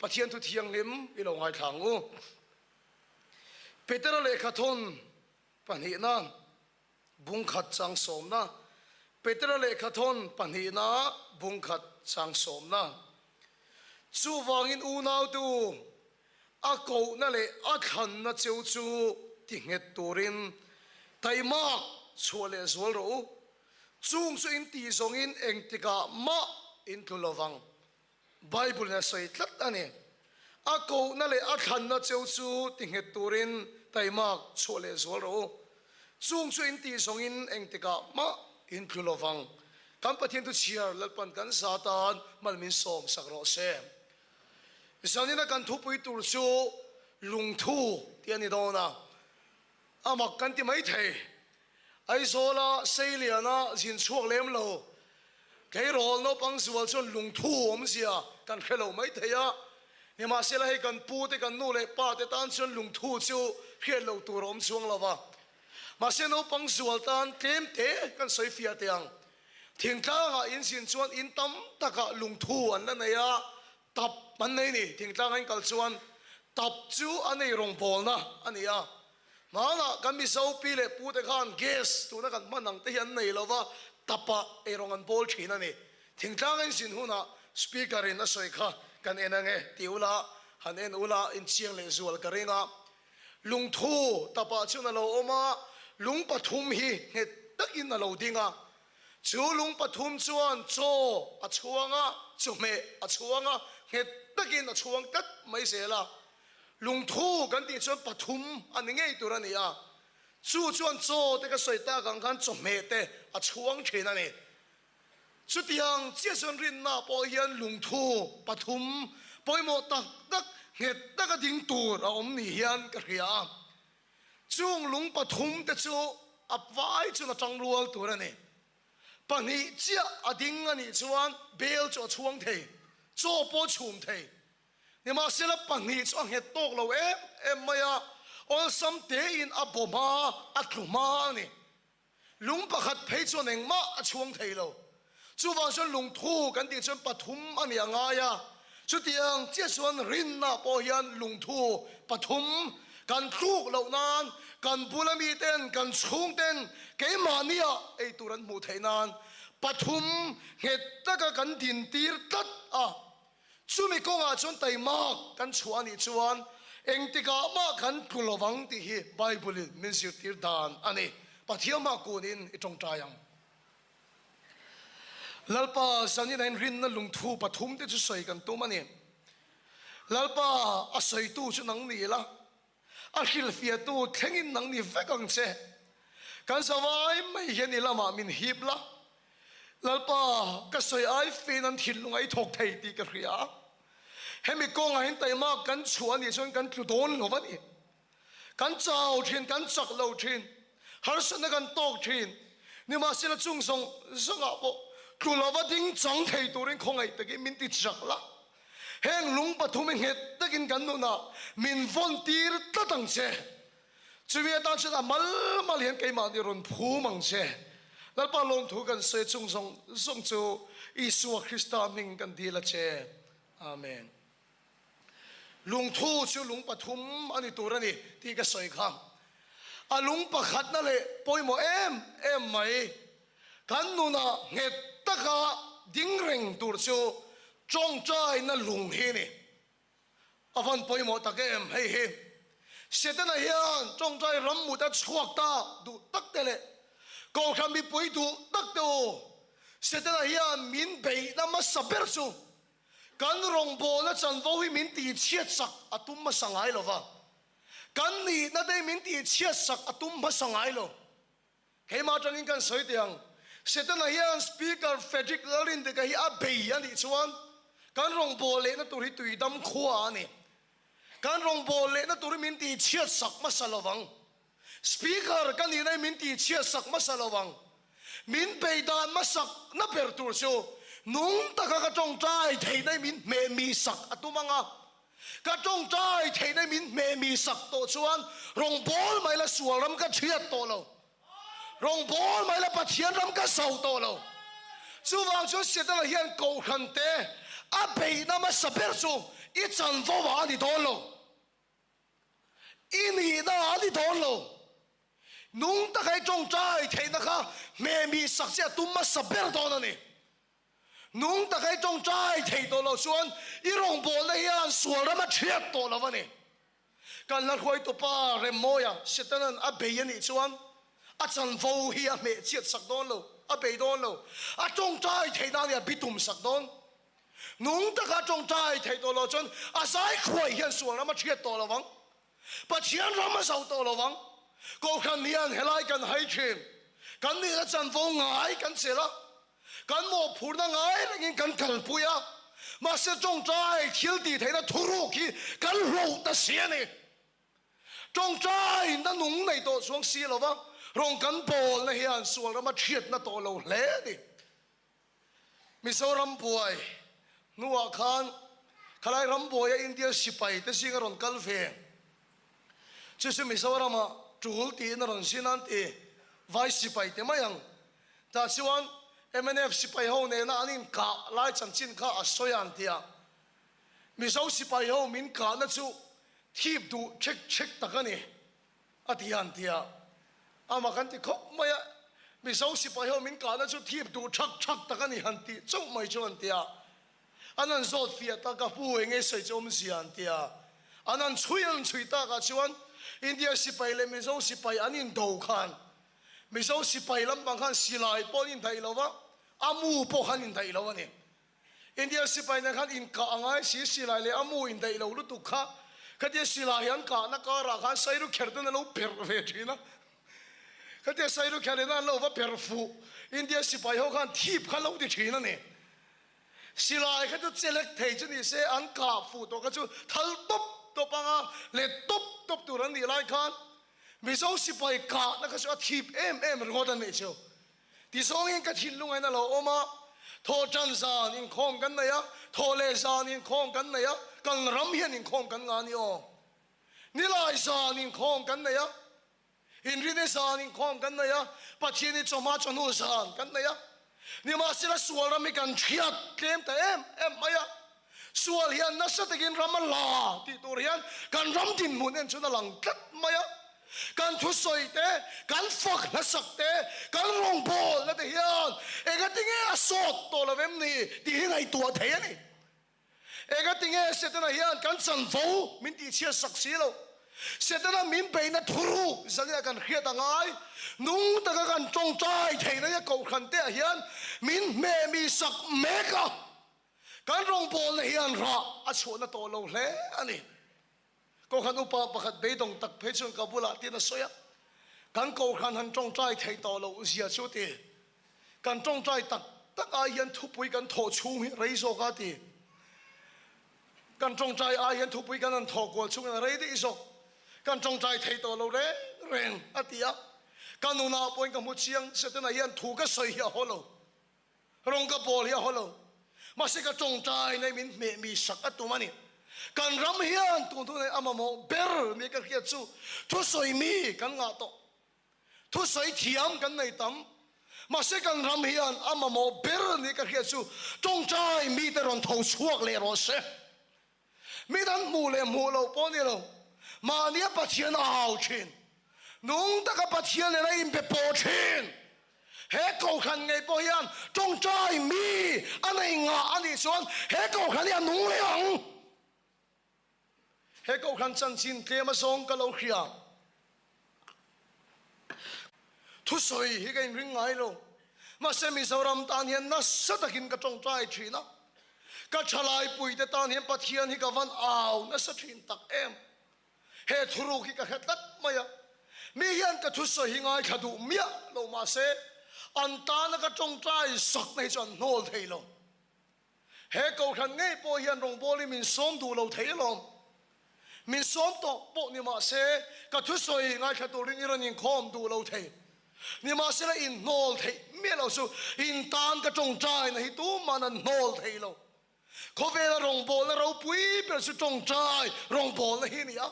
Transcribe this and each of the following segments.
Pathian thu thianghlim i lo ngaithla ang u. Petera lehkhathawn pahnihna bungkhat chang sawmna Petera lehkhathawn pahnihna bungkhat chang sawmna Chuvangin unautu a kohna leh a thlanna cheu chu ti nghet turin taimak chhuah leh zual rawh u. Chung chu in tih zawngin engtikah mah in tlu lovang. Bible in a sawi tlat a ni. A kohna leh a thlanna cheu chu ti nghet turin taimak chhuah leh zual rawh u. Chung chu in tih zawngin engtikah mah in tlu lovang. Kan Pathian thu chhiar Lalpan kan za tan mal min sawm sak rawh se. Zanina kan thupui tur chu lungthu tih a ni dawn a, a mak kan ti maithei. Aizawla Seiliana zin chhuak lem lo, tleirawl naupang zual chuan lungthu awmzia kan hre lo maithei a, nimahsela hei kan pu te kan nu leh pa te tan chuan lungthu chu hriat loh tur a awm chuang lo va. Mahse naupang zual tan tlem te kan sawi fiah teh ang. Thingtlangah in zin chuan in tam takah lungthu an la nei a, tap an nei ni. Thingtlanga in kal chuan tap chu an ei rawngbawlna a ni a. Hmanah kan Mizo pi leh pute khan gas tuna kan hman ang te hi an nei lo va, tapah ei rawng an bawl thin a ni. Thingtlanga in zin hunah speaker in a sawi kha kan en ange ti ula, han en ula inchiang leh zual ka ring a. Lungthu tapah chuan a lo awm a, lung pathum hi nghet takin a lo ding a. Chu lung pathum chuan chaw a chhuang a, chawhmeh a chhuang a, nghet takin a chhuang tlat mai zel a. Lungthu kan tih chuan pathum a ni ngei tur a ni a, chu chuan chaw te ka sawi tak ang khan chawhmeh te a chhuang thin a ni. Chutiang chiah chuan rinna pawh hian lungthu pathum pawimawh tak tak nghet taka ding tur a awm ni hian ka hria a. Chung lung pathum te chu a vai chuan a tang rual tur a ni. Pahnih chiah a ding a nih chuan bel chu a chhuang thei, chaw pawh a chhum thei. Nimahsela pahnih chu a nghet tawk lo em em mai a, awlsam tein a bawm a, a tlu hma a ni. Lung pakhat phei chuan engmah a chhuang thei lo. Chuvang chuan lungthu kan tih chuan pathum a nih a ngai a. Chutiang chiah chuan rinna pawh hian lungthu pathum kan tluk loh nan, kan bula miten, kan chhungten keimahnia ei tur an hmuh theih nan pathum nghet taka kan dintir tlat a. Chumi kawngah chuan taimak kan chhuah a nih chuan engtikah mah kan tlu lovang tih hi Bible-in min zirtir dan a ni. Pathian hma kunin i tawngtai ang. Lalpa zanin a inrinna lungthu pathum te chu sawi kan tum a ni. Lalpa a sawitu chu nang ni la, a hrilhfiahtu thlengin nang ni vek ang che. Kan zavai mai hian i lamah min hip la, Lalpa, ka sawi ai fein an thinlung a i thawk thei tih ka hria a. Hemi kawngah hian taima kan chhuah a nih chuan kan tlu dawn lo a ni. Kan chau thin, kan chak lo thin, harsatna kan tawk thin. Nimahsela chung zawng zawngah pawh tlu lova ding chang thei turin khawngaih takin min ti chak la. Heng lung pathum hi nghet takin kan nunah min vawn tir tlat ang che. Chumi atan chuan a mal mal hian keimahni rawn phum ang che. Lalpa lawmthu kan sawi chung zawng zawng chu Isua Krista hming kan dil a che. Amen. Lungthu chu lung pathum a ni tur a ni tih ka sawi kha. A lung pakhatna leh pawimawh em em mai kan nunah nghet taka ding reng tur chu tawngtaina lung hi a ni. A van pawimawh tak em hei hi. Setana hian tawngtai ram mut a chhuak ta duh tak te leh Kohhran mipui duh tak te u, Setana hian min beihna hmasa ber chu kan rawngbawlna chanvo hi min tihchhiat sak a tum hmasa ngai lo va, kan nihna te hi min tihchhiat sak a tum hmasa ngai lo. Keimah atangin kan sawi teh ang, Setana hian Speaker Frederick Lalrindika hi a bei a nih chuan kan rawngbâwl lehna tur hi tuidam khua a ni. Kan rawngbâwl lehna tur hi min tihchhiat sak hmasa lo vang. Speaker ka nihna hi min tihchhiat sak hmasa lo vang. Min bei dan hmasak na ber tur chu nung taka ka tawngtai theihna hi min hmeh mi sak a tum ang a. Ka tawngtai theihna min hmeh mi sak tawh chuan rawngbâwl mai la sual ram ka thiat tawh lo. Rawngbâwl mai la Pathian ram ka zau tawh lo. Chuvang chuan Setana hian kohhran te a beihna hmasa ber chu I chanvo ah a ni dawn lo. I nihna ah a ni dawn lo. Nung taka i tawngtai theihna kha hmehmih sak che a tum hmasa ber dawn a ni. Nung taka i tawngtai theih tawh loh chuan i rawngbawlna hian sual ram a thiat tawh lo a ni. Kan la hruaitupa Remmawia Setanan a bei a nih chuan a chanvo hi a hmeh chiat sak dawn lo, a bei dawn lo. A tawngtai theih nan hi a bitum sak dawn. Nung taka tawngtai theih tawh loh chuan a zai khuai hian sual ram a thiat tawh lo vang. Pathian ram a zo tawh lo vang. Kohhran hian helai kan hai thin. Kan nihna chanvo ngai kan chelh a, kan mawhphurhna ngai rengin kan kalpui a, mahse tawngtai thil tih theihna thuruk hi kan hloh ta si a ni. Tawngtai na nung nei tawh chuang si lo va, rawng kan bawlna hian sual rama thiatna tawh lo hle a ni. Mizoram buai hnuah khan khalai ram buaia India sipai te zinga rawn kal ve. Chu chu Mizoramah tul tiin a rawn zin an ti vai sipai te mai ang. Tah chuan mnf sipai ho nena an inkah lai chanchin kha a sawi an ti a. Mizo sipai ho min kahna chu thip duh chek chek tak a ni. A ti han ti a, amah kan ti khawp mai a, Mizo sipai ho min kahna chu thip duh thak thak tak a ni han tih chauh mai chu an ti a, an han zawt fiah tak a, pu eng nge sawi chu awmzia an ti a, an han chhui an chhui takah chuan India sipai leh Mizo sipai an indo khan Mizo sipai lampang khan silai pawh an indaih lo va, a mu pawh khan indaih lo a ni. India sipai nen khan inkah a ngai si, silai leh a mu indaih lo lutuk kha khatia silai an kahna karah khan sairu kher ten a lo perh ve thin a, khatia sairu kher in an lo va perh fuh India sipai ho khan thip kha lo ti thin a ni. Silai kha chu chelek thei chu ni se an kah fuh tawh kha chu thal tawp tawp anga let tawp tawp tur an nih lai khan Mizo sipai kahna kha chu a thip em em ringawt a nih chu. Ti zawngin ka thinlung ain a lo awm a, thaw tan zan inkhawm kan nei a, thaw leh zan inkhawm kan nei a, kan ram hian inkhawm kan ngah a ni aw. Nilai zan inkhawm kan nei a, Inrini zan inkhawm kan nei a, Pathiani chawhma chawhnu zan kan nei a. Nimahsela sual ram hi kan hriat tlem ta em em mai a, sual hian nasa takin ram a la tih tur hian kan ram dinhmun en chuan a lang tlat mai a. Kan thusawi te, kan fak hlasak te, kan rawngbawlna te hian engatinge a sawt tawh lo em ni tih hi ngaihtuah thei a ni. Engatinge Setana hian kan chanvo min tihchhiat sak si lo? Setana min beihna thuruk zaliah kan hriat a ngai. Nung taka kan tawngtai theihna hi kohhran te ah hian min hmehmi sak mek a. Kan rawngbawlna hian rah a chhuahna tawh lo hle a ni. Kohhran upa pakhat beidawng tak phei chuan ka bulah tiin a sawi a, Kan kohhran han tawngtai thei tawh loh zia chu ti. Kan tawngtai tak tak ai hian thupui kan thawh chhung hi rei zawk a ti. Kan tawngtai ai hian thupui kan han thawh kual chhung hian a rei daih zawk. Kan tawngtai thei tawh lo reng reng a ti a. Ka nunah pawhin ka hmu chiang, Setana hian thu ka sawi hi a haw lo. Rawng ka pawl hi a haw lo. Mahse ka tawngtai nei min hmeh mi sak a tum a ni. Kan ram hian tun thu nei a mamawh ber ni ka hriat chu thusawi mi kan ngah tawh. Thusawi thiam kan nei tam. Mahse kan ram hian a mamawh ber ni ka hriat chu tawngtai mite rawn tho chhuak leh rawh se. Mi dang hmuh leh hmuh loh pawh ni lo, mahnia Pathian a hau thin. Nung taka Pathian nen a inbe pawh thin. He kohhran ngei pawh hian tawngtai mi a nei ngah a nih chuan he kohhran hi a nung leh ang. He kohhran chanchin tlem azawng ka lo hria. Thusawi hi ka inring ngai lo. Mahse Mizoram tan hian nasa takin ka tawngtai thin a. Ka thalaipuite tan hian Pathian hi ka van au nasa thin tak em. He thuruk hi ka hre tlat mai a. Mi hian ka thusawi hi ngaithla duh miah lo mahse an tana ka tawngtai sakna hi chu an hnawl thei lo. He kohhran ngei pawh hian rawngbawlin min sawm duh lo thei alawm. Min sawm tawh pawh ni mah se, ka thusawi ngaithla turin i rawn inkhawm duh lo thei. Nimahsela inhnawl theih miah lo chu in tan ka tawngtaina hi tuman an hnawl thei lo. Khawvela rawngbawlna ropui ber chu tawngtai rawngbawlna hi a ni a.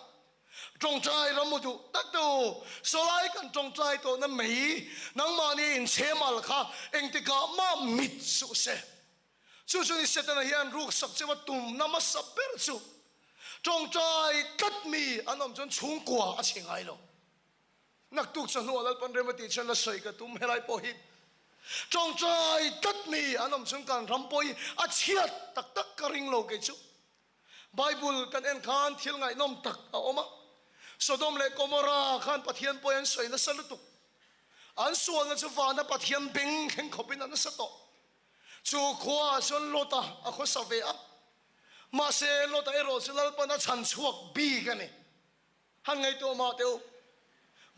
Tawngtai ram u duh tak te u, sawlai kan tawngtai tawhna mai nangmahni inchhem al kha engtikah mah mit suh se. Chu chu ni Setana hian ruksak cheu a tumna hmasa ber chu tawngtai tlat mi an awm chuan chhungkua a chhe ngai lo. Naktuk chawhnuah Lalpan rem a tih chuan la sawi ka tum helai pawh hi tawngtai tlat mi an awm chuan kan ram pawh hi a chhiat tak tak ka ring lo kei chu. Bible kan en khan thil ngaihnawm tak a awm a, Sodom leh Gomorrah khan Pathian pawh hi an sawi nasa lutuk. An sualna chu vana Pathian beng thleng khawpin a nasa tawh. Chu khuaah chuan Lota a khawsa ve a, mahse Lota erawh chu Lalpan a chhan chhuak bik a ni. Han ngaihtuah mah teh u.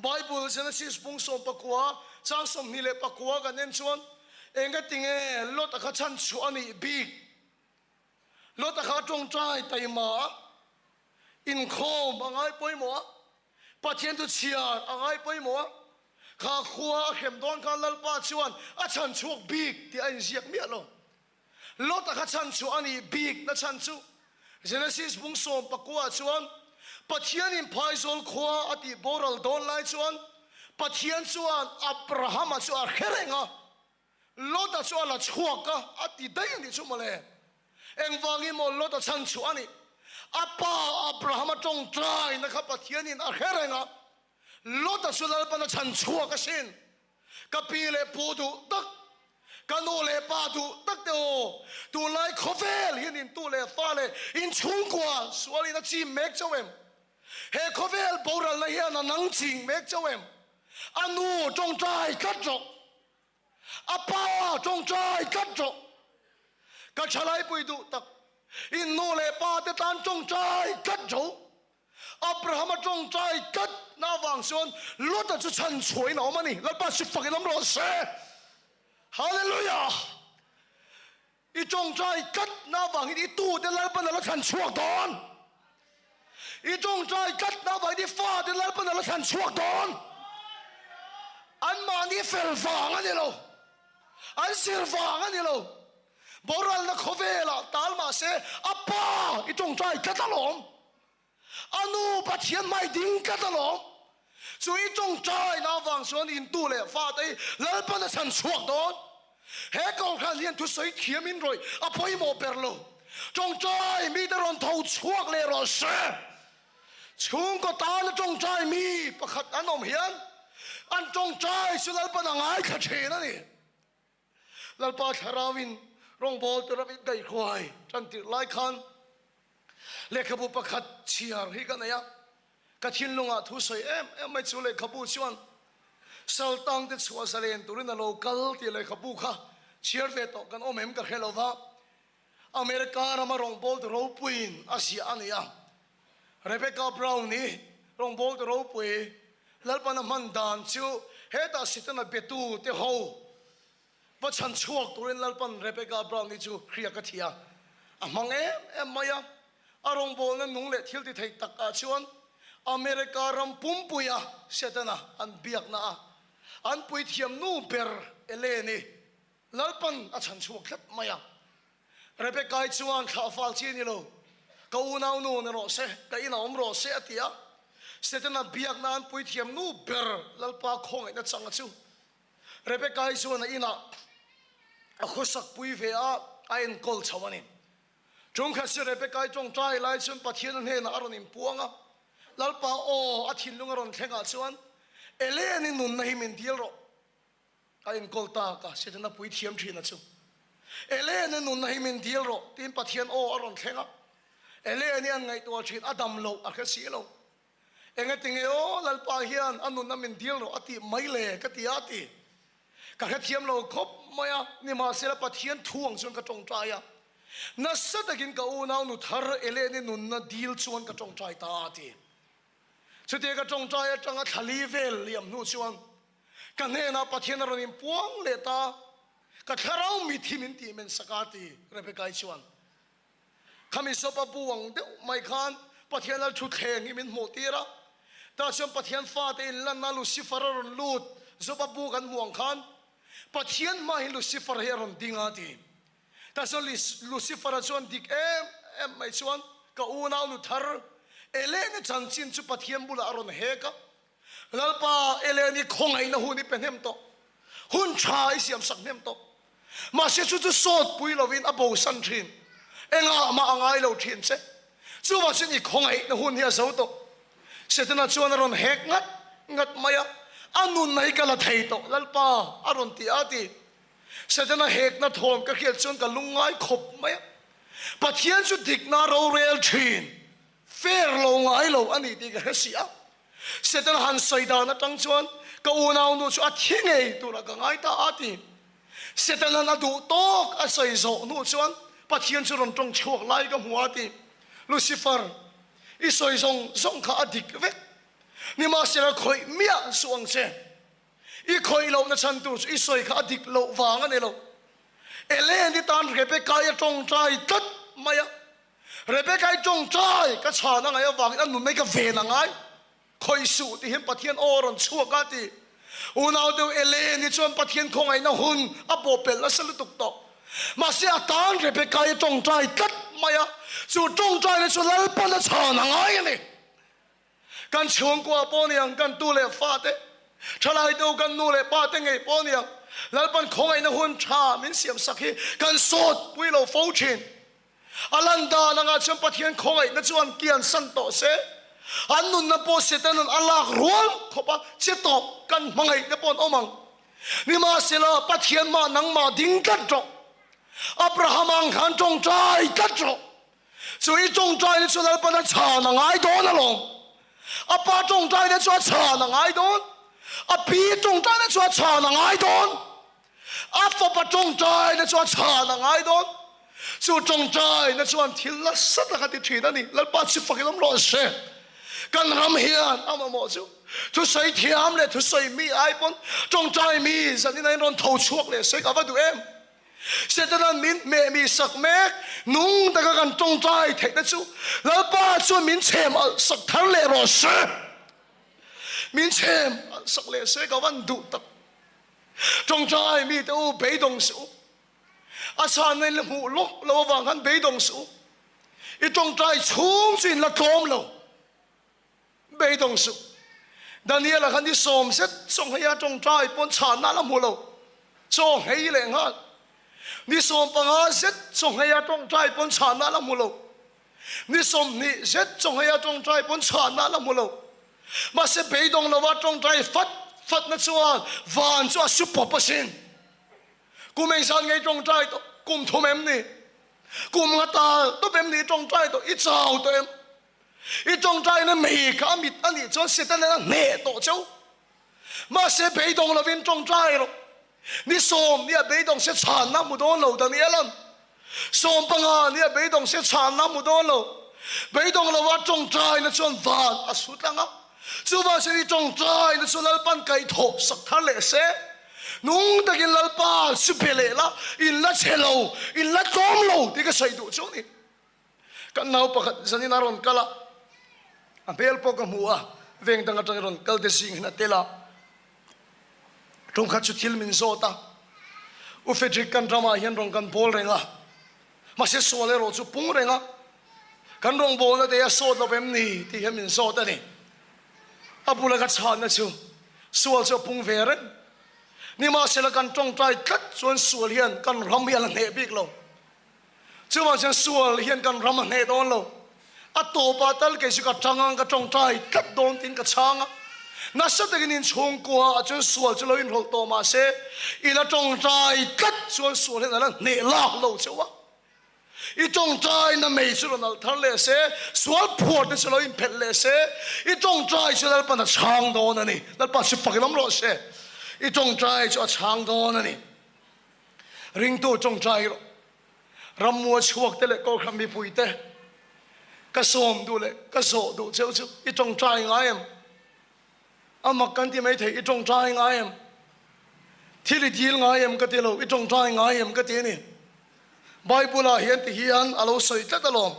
Bible Genesis bung 19 chang 29 kan en chuan engatinge Lota kha chhan chhuah a nih bik? Lota kha tawngtai taima a, inkhawm a ngai pawimawh a, Pathian chu chhiar a ngai pawimawh a, kha khua a hrem dawn khan Lalpa chuan a chhan chhuak bik tih a inziak miah lo. Lota kha chhan chhuah a nih bik na chhan chu Genesis bung 19 ah chuan Pathianin phaizawl khua a tih boral dawn lai chuan Pathian chuan Abrahama chu a hre reng a, Lota chu a la chhuak a, a ti daih a nih chu mawle. Engvangin maw Lota chhan chhuah a nih? A pa Abrahama tawngtaina kha Pathianin a hre reng a, Lota chu Lalpan a chhan chhuak asin. Ka pi leh pu duh tak, ka nu leh pa duh tak te aw, tunlai khawvel hian in tu leh fa leh in chhungkua sualin a chim mek chauh em? He khawvel boralna hian a nang ching mek chauh em? A nu tawngtai tlat rawh. A pa tawngtai tlat rawh. Ka thalaipui duh tak, in nu leh pa te tan tawngtai tlat rawh. Abrahama tawngtai tlat na avang chuan Lota chu chhan chhuahin a awm a ni. Lalpa chu fak in awm rawh se. Hallelujah! I tawngtai tlat na avangin i tute Lalpan a la chhan chhuak dawn. I tawngtai tlat na avangin i fate Lalpan a la chhan chhuak dawn. Anmahni fel vang a ni lo. An zir vang a ni lo. Boralna khawvelah tal mahse a pa i tawngtai tlat alawm. A nu Pathian hmai ding tlat alawm. Chu i tawngtaina avang chuan intu leh fate hi Lalpan a chhan chhuak dawn. He kohhran hian thusawi thiamin rawih a pawimawh ber lo. Tawngtai mite rawn tho chhuak leh rawh se. Chhungkaw tana tawngtai mi pakhat an awm hian an tawngtai chu Lalpan a ngaithla thin a ni. Lalpa Thlarauin rawngbâwl tura min kaihhruai ṭan tirh lai khan lehkhabu pakhat chhiar hi ka nei a, ka thinlungah thu sawi em em mai chu lehkhabu chuan Saltangte chhuah zalen turin a lo kal tih lehkhabu kha chhiar ve tawh kan awm em ka hre lo va, America rama rawngbâwltu ropuiin a ziah a ni a. Rebecca Brown i rawngbâwltu ropui Lalpana hman dan chu hetah Setana betu te ho va chhan chhuak turin Lalpan Rebecca Brown i chu hriak a thi a, a hmang em em mai a. A rawngbâwlna nung leh thil ti thei tak ah chuan America ram pumpuia Setana an biakna a an puithiam nu ber Ellen i Lalpan a chhan chhuak tlat mai a. Rebecca-i chuan thlah fal chi a ni lo, ka unau nu ni rawh se, ka inah awm rawh se a ti a. Setana biak nan puithiam nu ber Lalpa khawngaihna chang a chu. Rebecca-i chuan a inah a khawsak pui ve a, a enkawl chho a ni. Ṭumkhat si Rebecca-i ṭawngṭai lai chuan Pathian a hnenah a rawn inpuang a, Lalpa aw, a thinlung a rawn thlengah chuan, Ellen-i nunna hi min dil rawh. A enkawl tak a, Setana pui thiam thin a chu. Elena nunna hi min dil rawh tiin Pathian aw a rawn thleng a. Elena an ngaihtuah thin, a dam loh a hre si lo. Engatinge aw Lalpa hian a nunna min dil rawh a tih mai le ka ti a ti. Ka hrethiam lo khawp mai a, nimahsela Pathian thu ang chuan ka tawngtai a. Nasa takin ka unau nu thar Elena nunna dil chuan ka tawngtai ta a ti. Chutia ka tawngtai atanga thlali vel liam hnu chuan ka hnenah Pathian a rawn inpuang leh ta, ka thlarau mit hi min tih men sak a ti Rebecca-i chuan. Khami sopa bu ang deuh mai khan Pathian lal thutthleng hi min hmuh tir a, tah chuan Pathian fate inlanna Lucifer a rawn lut, Joba bu kan hmuh ang khan Pathian hma hi Lucifer hi a rawn ding a ti. Tah chuan Lucifer-a chuan dik em em mai chuan ka unau nu thar Elena chanchin chu Pathian bulah a rawn hek a, Lalpa, Eleni khawngaihna hun i pe hnem tawh, hun tha i siamsak hnem tawh. Mahse chu chu sawt pui lovin a bosan thin. Engah mah a ngai lo thin che. Chuvang chuan i khawngaihna hun hi a zo tawh. Setana chuan a rawn hek ngat ngat mai a, a nunna hi ka la thei tawh Lalpa a rawn ti a ti. Setana hekna thawm ka hriat chuan ka lungngai khawp mai a. Pathian chu dikna rorel thin, fair lo ngai lo a ni tih ka hre si a. Setana han sawi dan atang chuan ka unaunu chu a thi ngei turah ka ngai ta a ti. Setanan a duh tawk a sawi zawh hnu chuan Pathian chu rawn tawng chhuak lai ka hmu a ti. Lucifer, i sawi zawng zawng kha a dik vek. Nimahsela khawih miah suh ang che. I khawih lohna chhan tur chu i sawi kha a dik loh vang a ni lo. Ellen-i tan Rebecca-i a tawngtai tlat mai a. Rebecca-i tawngtai ka chhan a ngaih avangin a nunna hi ka ven a ngai. Khawih suh tih hian Pathian aw a rawn chhuak a ti. Unau deuh Ellen-i chuan Pathian khawngaihna hun a bawhpelh nasa lutuk tawh. Mahse a tan Rebecca-i a tawngtai tlat mai a, chu tawngtaina chu Lalpan a chhan a ngai a ni. Kan chhungkua pawh ni ang, kan tu leh fate, thalai deuh kan nu leh pa te ngei pawh ni ang, Lalpan khawngaihna hun tha min siam sak hi kan sawt pui lo fo thin. A lan dan angah chuan Pathian khawngaihna chu an kian san tawh se, an nunna pawh Satan-a'n a lak rual khawp a, che tawp kan hmangaih te pawh an awm ang. Nimahsela, Pathian mah nangmah ding tlat rawh. Abraham ang khan tawngtai tlat rawh. Chu i tawngtaina chu Lalpan a chhan a ngai dawn alawm. A pa tawngtaina chu a chhan a ngai dawn. A pi tawngtaina chu a chhan a ngai dawn. A fapa tawngtaina chu a chhan a ngai dawn. Chu tawngtaina chuan thil nasa tak a ti thin a ni. Lalpa chu fakin awm rawh se. Kan ram hian a mamawh chu thusawi thiam leh thusawi mi ai pawn tawngtai mi zanin a inrawn tho chhuak leh se ka va duh em. Setana'n min hmeh mi sak mek nung taka kan tawngtai theihna chu Lalpa chuan min chhem alh sak thar leh rawh se. Min chhem alh sak leh se ka van duh tak. Tawngtai mite u beidawng suh u. A chhanna in la hmuh lawk lo avang khan beidawng suh u. I tawngtai chhung chu in la tlawm lo. Beidawng suh. Daniel-a khan i sawm zet chawnghei a tawngtai pawn chhanna a la hmu lo. Chawnghei leh nghal. Ni 15 zet chawnghei a tawngtai pawn chhanna a la hmu lo. Ni 20 zet chawnghei a tawngtai pawn chhanna a la hmu lo. Mahse beidawng lova tawngtai fat fatna chuan van chu a su pawp asin. Kum engzat ngei tawngtai tawh? Kum thum em ni? Kum nga tal tawp em ni tawngtai tawh? I chau tawh em? I tawngtaina mei kha a mit a nih chuan Satan a hneh tawh cheu. Mahse beidawng lovin tawngtai rawh. Ni sawm nia beidawng se chhanna hmu dawn lo Daniela'n. 15 nia beidawng se chhanna hmu dawn lo. Beidawng lova tawngtaina chuan van a su tlang a. Chuvang chuan i tawngtaina chu Lalpan kaihthawh sak thar leh se. Nung takin Lalpa chu be leh la, in la chhe lo, in la tlawm lo tih ka sawi duh chu a ni. Kan nau pakhat zanin a rawn kal a, a hmel pawh ka hmu a, veng dang atangin rawn kal te zing hian a tel a, tumkhat chu thil min zawt a, U Frederick kan ramah hian rawn kan bawl reng a, mahse sual erawh chu pung reng a, kan rawngbawlna te a sawt lo em ni tih hian min zawt a ni. A bula ka chhanna chu sual chu a pung ve reng, nimahsela kan tawngtai tlat chuan sual hian kan ram hi a la hneh bik lo. Chuvang chuan sual hian kan ram a hneh dawn lo. A tawpah tal kei chu ka tang ang, ka tawngtai tlat dawn tiin ka chhang a. Nasa takin inchhungkua ah chuan sual chu lo inrawlh tawh mah se, i la tawngtai tlat chuan sual hian a la hneh lak lo cheu a. I tawngtaina mei chu rawn alh thar leh se, sual phuar te chu lo inphelh leh se, i tawngtai chu Lalpan a chhang dawn a ni. Lalpa chu fak in awm rawh se. I tawngtai chu a chhang dawn a ni. Ringtu tawngtai rawh. Rammua chhuak te leh Kawlhram mipui te ka sawm duh leh ka zawh duh cheu chu i tawngtai ngai em? A mak kan ti mai thei, i tawngtai ngai em? Thil i dil ngai em ka ti lo, i tawngtai ngai em ka ti a ni. Bible ah hian ti hian a lo sawi tlat alawm.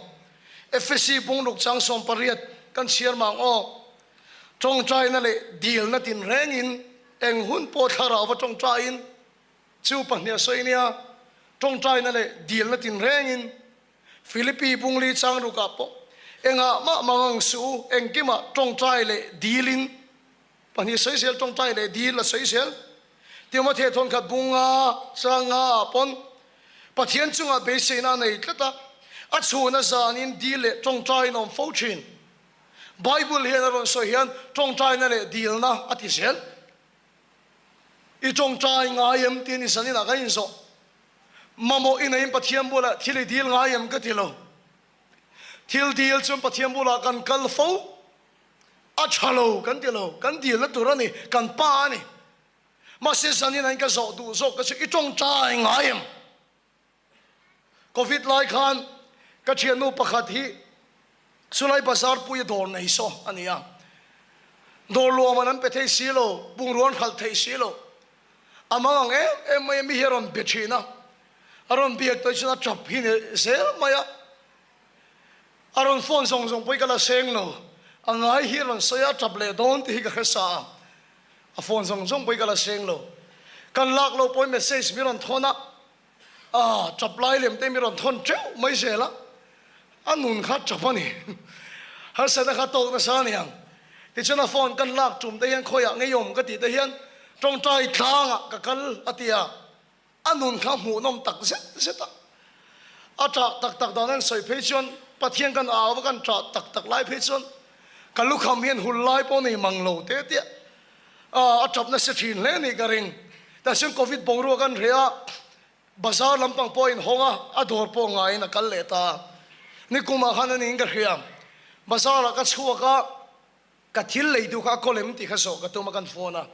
Efesi bungruk chang 18 kan chhiar mang aw. Tawngtaina leh dilna tinrengin eng hun pawh thlarau va tawngtaiin Chu pahnih a sawi nia, tawngtaina leh dilna tinrengin Philippi bungli chang rukah pawh engah mah mang ang suh u, engkimah tawngtai leh dilin pahnih sawi zel, tawngtai leh dil a sawi zel. Timothea thawnkhat bunga changa ah pawn Pathian chungah beiseina a nei tlat a, a chhuna zanin dil leh tawngtaiin a awm fo thin. Bible hian a rawn sawi hian tawngtaina leh dilna a ti zel. I tawngtai ngai em tih a ni zaninah kan inzawh. Mamawh i neiin Pathian bulah thil i dil ngai em ka ti lo. Thil dil chuan Pathian bulah kan kal fo. A tha lo kan ti lo, kan dilna tur a ni, kan pa a ni. Mahse zanin an ka zawh duh zawk ka chu i tawngtai ngai em? Covid lai khan ka thiannu pakhat hi chulai bazar pui a dawr nei saw a ni a. Dawr luam an an pe thei si lo, bungrua an hralh thei si lo. A mang ang em em mai a, mi hi a rawn be thin a. A rawn biak tawh hi chuan a tap hi ni zel mai a. A rawn phone zawng zawng pawh hi ka la seng lo. A ngai hi a rawn sawi a, a tap leh dawn tih hi ka hre sa a. A phone zawng zawng pawh hi ka la seng lo. Kan lak loh pawhin message mi rawn thawn a, ah tap lai lem te mi rawn thawn teuh mai zel a. A nun kha tap a ni. Harsatna kha tawk nasa a ni ang. Tichuan a phone kan lak tum te hian khawiah ngeiawm ka tih te hian tawngtai tlangah ka kal a ti a. A nun kha hmuhnawm tak zet zet a, a ṭah tak tak dan an sawi phei chuan Pathian kan au a kan ṭah tak tak lai phei chuan ka lukham hian hul lai pawh nei mang lo te tia a ṭap nasa ṭhin hle nih ka ring. Tah chuan Covid boruak an reh a, bazar lampang pawh a inhawng a, a dawr pawh ngaiin a kal leh ta a. Nikumah khan a niin ka hria, bazar ah ka chhuak a, Ka thil lei duh kha a kawl em tih kha zawh ka tum a kan phone a,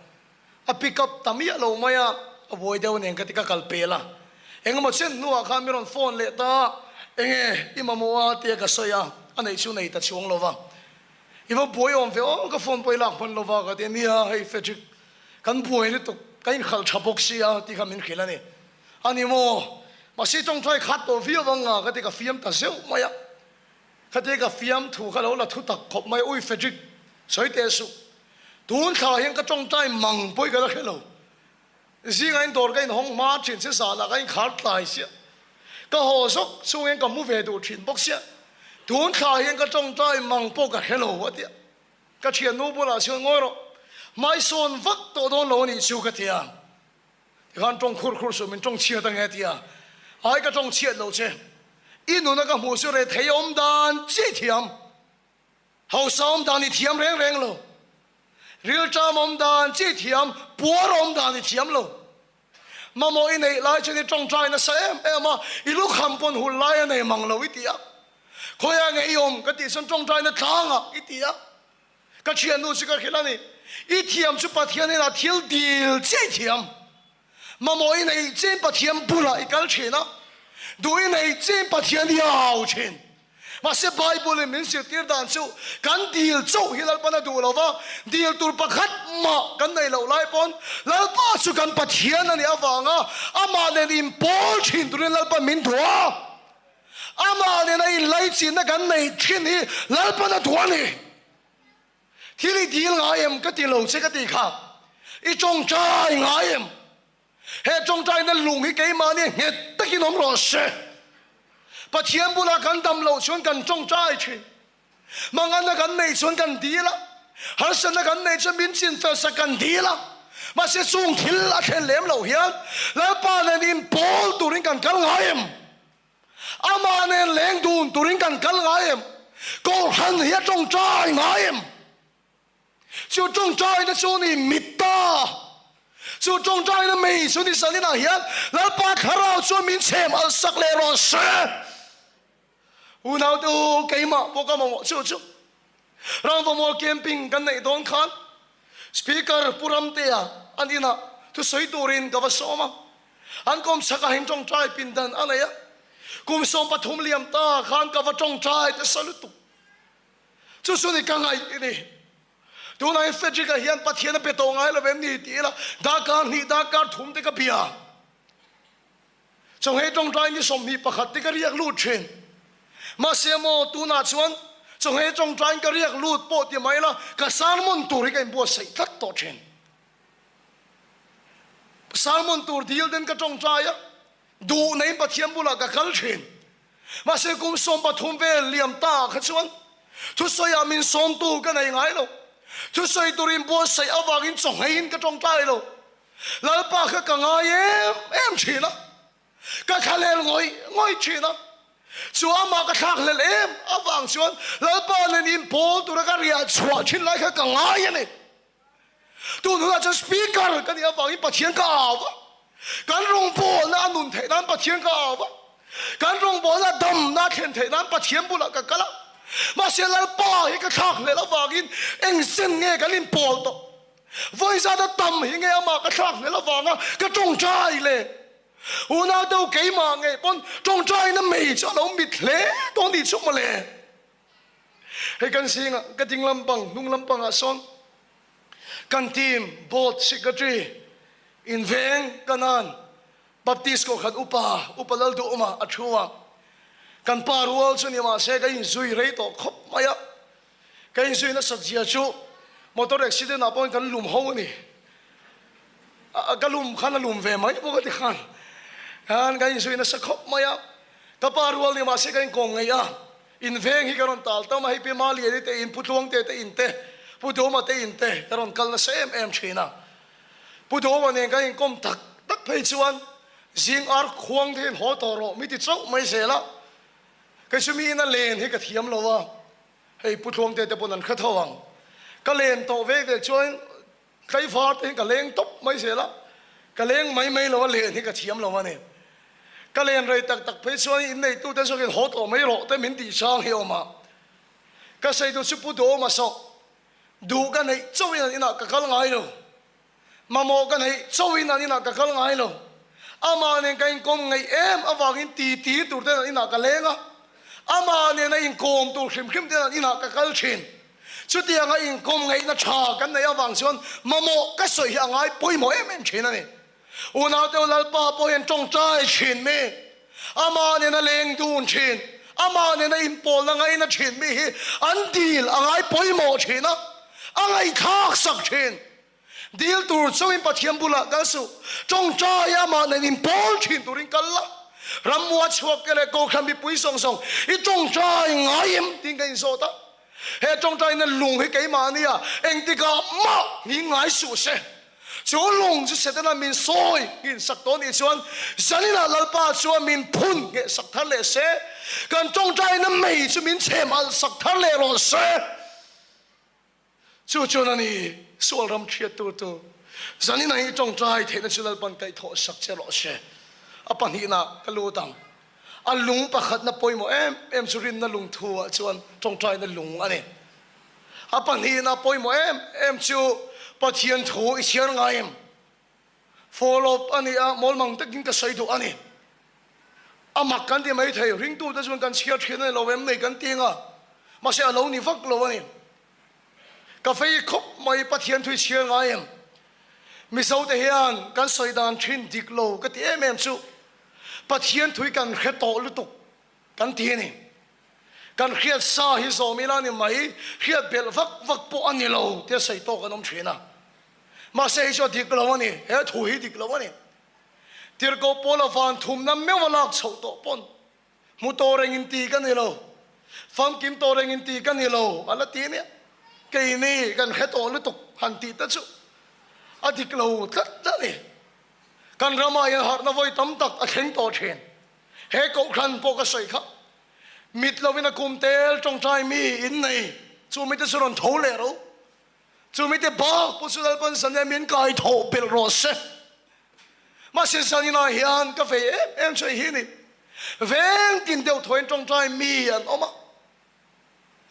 a pick up ta miah lo mai a, a buai deuh nen ka ti ka kal pel a, engemaw chen hnuah khan mi rawn phone leh ta, enge i mamawh a tia ka sawi a, a neih chu nei ta chuang lo va, i va buai awm ve aw ka phone pawh i lak hman lo va ka ti a, nia hei Frederick kan buai lutuk ka inhralh tha bawk sia tih kha min hrilh a ni, a ni maw mahse tawngtai khat tawh viau ang nga ka ti ka fiam ta zeuh mai a. Khatia ka fiam thu kha lo la thu tak khawp mai, Ui Frederick, sawi teh suh. Tun thla hian ka tawngtai mang pawh i ka la hre lo. Zingah in dawr ka inhawng hma thin sia, zanah ka inkhar tlai sia. Ka haw zawk chhung hian ka mu ve duh thin bawk sia. Tun thla hian ka tawngtai mang pawh ka hre lo a tia. Ka thiannu bulah chuan ngawi rawh, hmaisawn vak tawh dawn lo a nih chu ka ti a. Tikhan tawng khur khur suh min tawng chhiat ange tia ai ka tawng chhiat lo che i nuna ka hmuh chu rethei awm dan chi thiam hausa awm dan i thiam reng reng lo rilṭam awm dan chi thiam puar awm dan i thiam lo mamawh i neih lai chuan i tawngtai nasa em em a i lukham pawn hul lai a nei mang lo i ti a khawiah nge i awm ka tih chuan tawngtaina tlangah i ti a Ka thiannu chu ka hrilh a ni. I thiam chu Pathian inah thil dil chiah i thiam. Mamawh i neih chiin Pathian bulah i kal thin a, duh i neih chiin Pathian i au thin. Mahse Bible in min zirtir dan chu kan dil chauh hi Lalpan a duh lo va, dil tur pakhat mah kan neih loh lai pawn Lalpa chu kan Pathian a nih avanga amah nen inpawl thin turin Lalpan min duh a. Amah nena inlaichinna kan neih thin hi Lalpan a duh a ni. Thil i dil ngai em ka ti lo che ka ti kha. I tawngtai ngai em? He tawngtaina lung hi keimahni nghet takin awm rawh se. Pathian bulah kan dam loh chuan kan tawngtai thin. Manganna kan neih chuan kan dil a, harsatna kan neih chuan min chinfel sak kan dil a. Mahse chung thil a thlen lem loh hian Lalpa nen inpawl turin kan kal ngai em? Amah nen leng dun turin kan kal ngai em? Kohhran hi a tawngtai ngai em? Chu tawngtaina chu ni mit ta. Chu tawngtaina mei chu ni zaninah hian Lalpa thlarau chuan min chhem alh sak leh rawh se. Unaute u, keimah pawh ka mamawh chu chu. Rangvamual camping kan neih dawn khan Speaker Pu Ramtea an inah thusawi turin ka va sawm a. An kawmchhakah hin tawngtai pindan a nei a. Kum 13 liam ta khan ka va tawngtai nasa lutuk. Chu chu ni ka ngaih i ni. Tunah hian Frederick-a hian Pathian a pe tawh ngai lo em ni ti ila darkar hnih darkar thum te ka bia. Chawhmeh tawngtai ni 21 te ka riak lut thin. Mahse maw tunah chuan chawhmeh tawngtaiin ka riak lut pawh ti mai la ka sermon tur hi ka inbuatsaih tlat tawh thin. Sermon tur dil ten ka tawngtai a, duh neiin Pathian bulah ka kal thin. Mahse kum 13 vel liam ta ah kha chuan thusawiah min sawmtu ka nei ngai lo. Thusawi tur inbuatsaih avangin chawhmeihin ka tawngtai lo. Lalpa kha ka ngai em em thin a, ka thlahlel ngawih ngawih thin a. Chu amah ka thlakhlel em avang chuan Lalpa nen inpawl tura ka riah chhuah thin lai kha ka ngai a ni. Tun hunah chuan Speaker ka nih avangin Pathian ka au va, kan rawngbawlna a nun theih nan Pathian ka au va, kan rawngbawlna damna a thlen theih nan Pathian bulah ka kal a. Mahse Lalpa hi ka thlakhlel avangin engzen nge kan inpawl tawh? Vawi zata tam hi nge amah ka thlakhlel avanga ka tawngtai le? Unau deuh keimah ngei pawn tawngtaina mei chu a lo mit hle dawn tih chu mawle. Hei kan zingah ka ding lampang hnung lampangah sawn kan team board secretary inveng kanan Baptist kohhran upa Upa Lalduhawma a thu a. Kan pa rual chu ni mahse ka inzui rei tawh khawp mai a. Ka inzui nasat zia chu motor accident ah pawhin kan lum ho a ni. Ka lum khan a lum ve mai bawk a ti khan khan ka inzui nasa khawp mai a. Ka pa rual ni mahse ka inkawm ngei a. Inveng hi ka rawn tal tam a, hei Pi Maliani te in, Pu Tluangte te in te, Pu Duma te in te ka rawn kal nasa em em thin a. Pu Duma nen kan inkawm tak tak phei chuan zing ar khuang te hian haw tawh rawh mi ti chauh mai zel a. Kei chu mi ina len hi ka thiam lo a, hei Pu Tluangte te pawn an hre tho ang. Ka len tawh vek vek chuan Tlaivar te hi ka leng tawp mai zel a, ka leng mai mai lo a, len hi ka thiam lo a ni. Ka len rei tak tak phei chuan inneitute zawkin haw tawh mai rawh te min tih chang hi a awm a. Ka sawi duh chu Pu Dawma saw duh ka neih chauhin an inah ka kal ngai lo, mamawh ka neih chauhin an inah ka kal ngai lo. Amah nen ka inkawm ngaih em avangin titi tur ten an inah ka leng a, amah nena inkawm tur hrim hrim ten an inah ka kal thin. Chutianga inkawm ngaihna tha kan neih avang chuan mamawh ka sawi hi a ngai pawimawh em em thin a ni. Unaute Lalpa pawh hian tawngtai thin mi, amah nena leng dun thin, amah nena inpawlna ngaihna thin mi hi an dil a ngai pawimawh thin a, a ngaihthlak sak thin. Dil tur chauhin Pathian bulah kal suh, tawngtai amah nen inpawl thin turin kal la, rammuah chhuak te leh Kohhran mipui zawng zawng i tawngtai ngai em tiin ka inzawt a. He tawngtaina lung hi keimah ania, engtikah mah hming ngai suh se. Chu lung chu Setana min sawi nghin sak tawh nih chuan zaninah Lalpa chuan min phun ngheh sak thar leh se, kan tawngtaina mei chu min chhem alh sak thar leh rawh se. Chu chuan a ni, sual ram hriat tur tu zanin ang i tawngtai theihna chu Lalpan kaihthawh sak che rawh se. A pahnihna ka lut ang. A lung pakhatna pawimawh em em chu rinna lungthu ah chuan tawngtaina lung a ni. A pahnihna pawimawh em em chu Pathian thu i chhiar ngai em? Follow up a ni a, mawlmang takin ka sawi duh a ni. A mak kan ti mai thei, ringtute chuan kan chhiar thin a ni lo em nei kan ti anga, mahse a lo ni vak lo a ni. Ka fei khawp mai Pathian thui chhiar ngai em? Mizote hian kan sawi dan thin dik lo ka ti em em chu Pathian thui kan hre tawh lutuk kan ti a ni. Kan hriat sa hi zawm ila ni mai, hriat belh vak vak pawh a ni lo tia sawi tawk an awm thin a. Mahse hei chu a dik lo a ni, he thu hi dik lo a ni. Tirhkoh Paula van thumna meuh a lak chhoh tawh pawn hmu tawh reng in ti ka ni lo, famkim tawh reng in ti ka ni lo a la ti nia. Keini kan hre tawh lutuk han tih te chu a dik lo tlat a ni. Kan ramah hian harhna vawi tam tak a thleng tawh thin. He kohhran pawh ka sawi kha mit lovin a kum tel tawngtai mi in nei chu mite chu rawn tho leh ro. Chumite bak pawh chu Lalpan zan min kai thawh belh rawh se. Mahse zaninah hian ka vei em em chu hei hi a ni. Veng tin deuh thawiin tawngtai mi an awm a,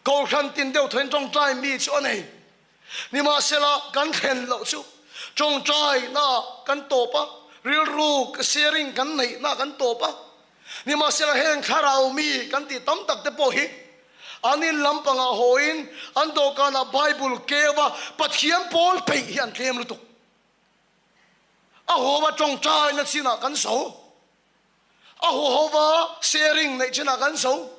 Kohhran tin deuh thawiin tawngtai mi chu a nei. Nimahsela kan thlen loh chu tawngtaina kan tawp a, rilru sharing kan neihna kan tawp a. Nimahsela heng thlarau mi kan tih tam tak te pawh hi an in lampangah hawiin an dawhkanah Bible keu a Pathian pawl peih hi an tlem lutuk. A haw a tawngtaina chinah kan zo, a haw hova sharing neih chinah kan zo.